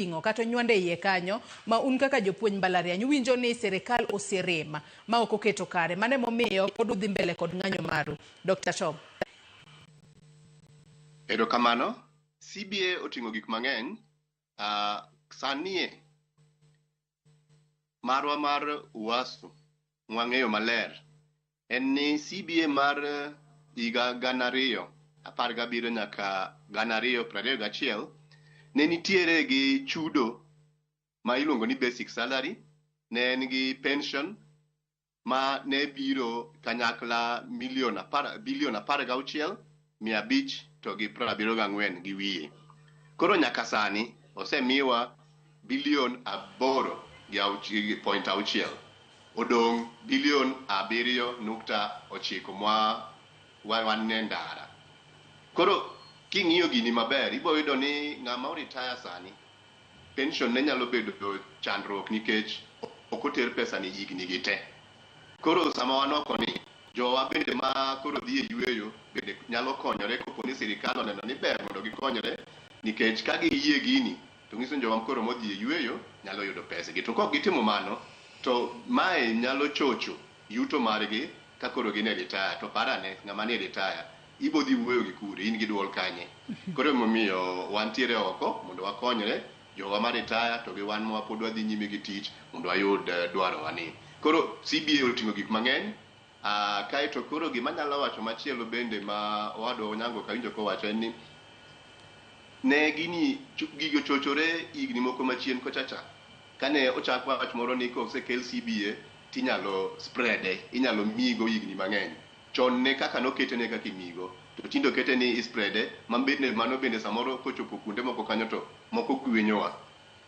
Oting'o kata onywando e iye kanyo ma un kaka jopuonj mbalariany uwinjo ni sirikal oserem ma ok oketo kare. Mano emomiyo pod udhi mbele kod ng'anyo maru. Dr. Tom. Erokamano. CBA oting'o gik mang'eny. Sanie marwa mar UASU mwang'eyo maler en ni CBA mar higa 2017 nyaka 2021 ne nitiere gi chudo ma iluongo ni basic salary, ne en gi pension ma ne biro kanyakla milion apar, bilion 16 500 to gi 74 gi wiye. Koro nyaka sani osemiwa bilion 8 gi point auchiel. Odong' bilion 7.9 mwa wan e ndara. Koro king'iyo gini maber, ibo yudo ni ng'ama oretire sani, pension ne nyalo bedo chandruok nikech ok oter pesa ni higni gi te. Koro sama wan oko ni, jowa bende ma koro dhi e yueyo bende nyalo konyore kopo ni sirikal oneno ni ber mondo gikonyre, nikech ka giyie gini to nyiso ni jowa koro modhi e yueyo nyalo yudo pesagi. To kok gitimo mano, to mae nyalo chocho yuto margi ka koro gin e retire. To parane, ng'ama ni e retire, ibo dhi wuoyo gi kure, in gi duol kanye? Koro emomiyo wantiere oko mondo wakonyre, jowa ma retire to gi wan ma pod wadhi nyime gi tich mondo wayud dwarowa ni. Koro CBA oting'o gik mang'eny. Kaeto koro gima anyalo wacho machielo bende ma owadwa Onyango kawinjo kowacho en ni ne gini gigo ochochore higni moko machien kocha cha. Kane ochak wach moro ni kosekel CBA tinyalo spreade, inyalo migo higni mang'eny. Chon ne kaka nokete ne kaka imigo, to tinde okete ni ispreade, ma bende mano bende samoro kochopo kuonde moko kanyo to moko gwenyowa.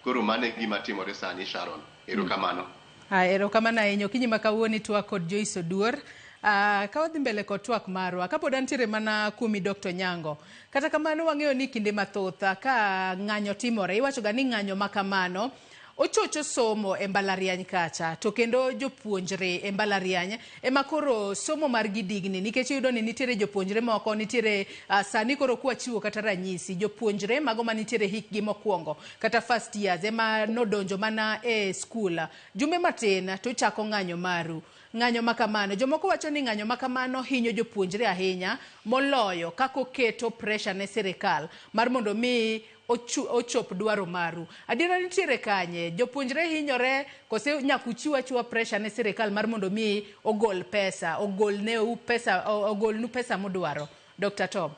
Koro mano e gima timore sani Sharon. Erokamano. Erokamano ahinya. Okinyi ma kawuono itwak kod Joyce Oduor. Ka wadhi mbele kod twak marwa, kapod antiere mana kuomi Dr. Nyango. Kata kamano wang'eyo ni kinde mathoth ka ng'anyo timore, iwacho ga ni ng'anyo ma kamano ochocho somo e mbalariany kacha, to kendo jopuonjre e mbalariany ema koro somo margi digni, nikech iyudo ni nitiere jopuonjre moko nitiere sani koro kwachiwo kata ranyisi jopuonjre mago manitiere hikgi mokwongo kata first years ema nodonjo mana e skul jumbe matin to uchako ng'anyo maru. Ng'anyo ma kamano, jomoko wacho ni ng'anyo ma kamano hinyo jopuonjre ahinya moloyo kaka oketo pressure ne sirikal mar mondo mi ochop dwaro maru. Adiera nitiere kanye? Jopuonjre hinyore kose nyaka uchiw achiwa pressure ne sirikal mar mondo mi ogol pesa, ogolneu pesa, ogolnu pesa mudwaro? Dr. Tom.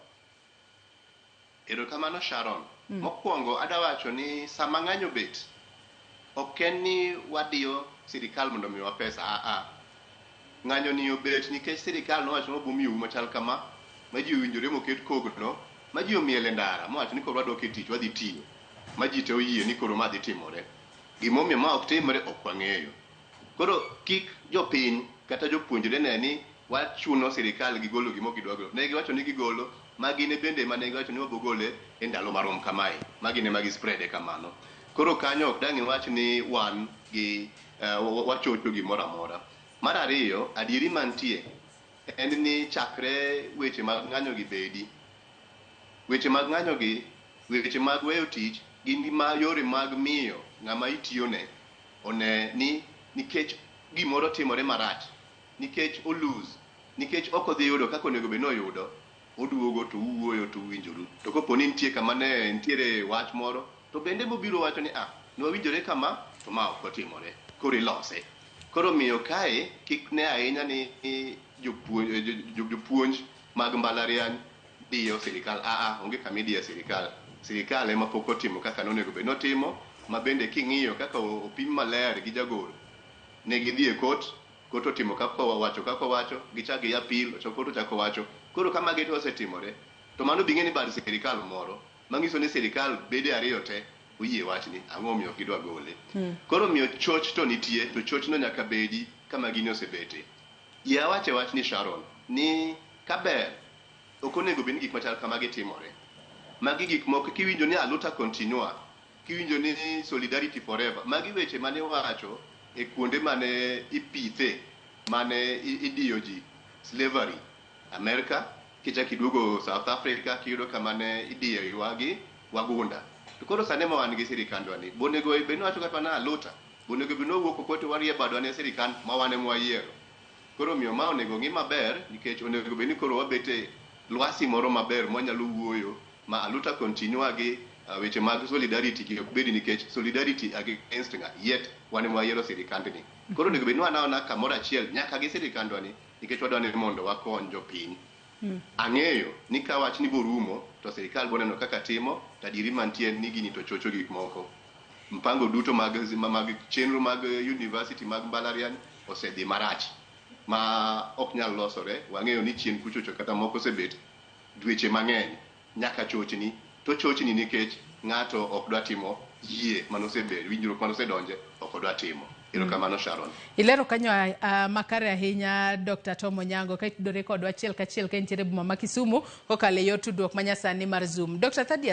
Erokamano Sharon. Mokwongo adwa wacho ni sama ng'anyo bet, ok en ni wadiyo sirikal mondo omiwa pesa. Aa. Ng'anyo ni obet nikech sirikal nowacho ni wabiro miyou machal kama, ma ji owinjore moket kogno, ma ji omiel e ndara, mowacho ni koro wadok e tich, wadhi tiyo. Ma ji te oyie ni koro ma dhi timore. Gimomiyo ma ok timre ok wang'eyo. Koro kik jopiny kata jopuonjre ne ni wachuno sirikal gi golo gima ok gidwa golo. Ne giwacho ni gigolo, ma gin bende mane giwacho ni wabo gole e ndalo marom kamae. Ma gin ema gispreade kamano. Koro kanyo ok dang' iwach ni wan gi wachocho gimoro amora. Mar ariyo, adieri mantie en ni chakre weche mag ng'anyo gi bedi, weche mag ng'anyo gi, weche mag weyo tich gin ma yore mag miyo ng'ama itiyone one ni nikech gimoro timore marach, nikech o lose, nikech ok odhi yudo kaka onego bed ni oyudo, oduogo to uwuoyo to uwinjoru. To kopo ni nitie kama ne nitiere wach moro, to bende mobiro wacho ni ah, ne wawinjore kama, to ma ok otimore. Koro ilose. Koro miyo kae kik ne ahinya ni jopuonj mag mbalariany diyo sirikal. Aa, onge kama idiye sirikal. Sirikal ema pok otimo kaka nonego bed notimo, ma bende king'iyo kaka opim maler gi jagoro, ne gidhi e court, court otimo kaka owacho kaka owacho, gichak gi appeal, court ochako wacho. Koro ka magi te osetimore, to mano bi ng'e ni bad sirikal moro, manyiso ni sirikal bede ariyo te oyie wachni, ang'o omiyo ok gidwa gole. Koro omiyo choch to nitie, to chochno nyaka bedi kama gini osebete. Yie awache wachni Sharon, ni kaber, ok onego bed ni gik machal kamagi timore. Magi gik moko kiwinjo ni aluta continua, kiwinjo ni solidarity forever, magi weche mane iwacho e kuonde mane ipithe, mane idiyo ji, slavery, Amerika, kichak iduogo South Africa, kiyudo kama ne idiyo gi wagunda. To koro sani ma wan gi sirikandwa ni, bonego bed ni wacho kata mana aluta, bonego bed ni wawuok oko to warie badwa ne sirikand ma wan ema wayiero. Koro omiyo ma onego ng'i maber nikech onego bed ni koro wabet e lwasi moro maber mwanyalo wuoyo ma aluta continue gi weche mag solidarity gi ok bedi nikech solidarity against ng'a yet wan ema wayiero sirikandni. Koro onego bed ni wan kamoro achiel nyaka gi sirikandwa ni nikech wadwa ni mondo wakony jopiny. Ang'eyo ni ka wachni borumo to sirikal boneno kaka timo to adieri mantie ni gini to chocho gik moko. Mpango duto mag chenro mag university mag mbalariany osedhi marach ma ok nyal losore. Wang'eyo ni chien kuchocho kata moko osebet dweche mang'eny nyaka chochni to chochni nikech ng'ato ok dwa timo yie manosebedo winjruok manosedonje ok odwa timo. Erokamano Sharon. Ilero kanyo makare ahinya Dr. Tom Onyango ka itudore kodwa achiel kachiel ka intiere e boma ma Kisumu kokalo e yor tudruok manyasani mar Zoom. Dr. Thaddeus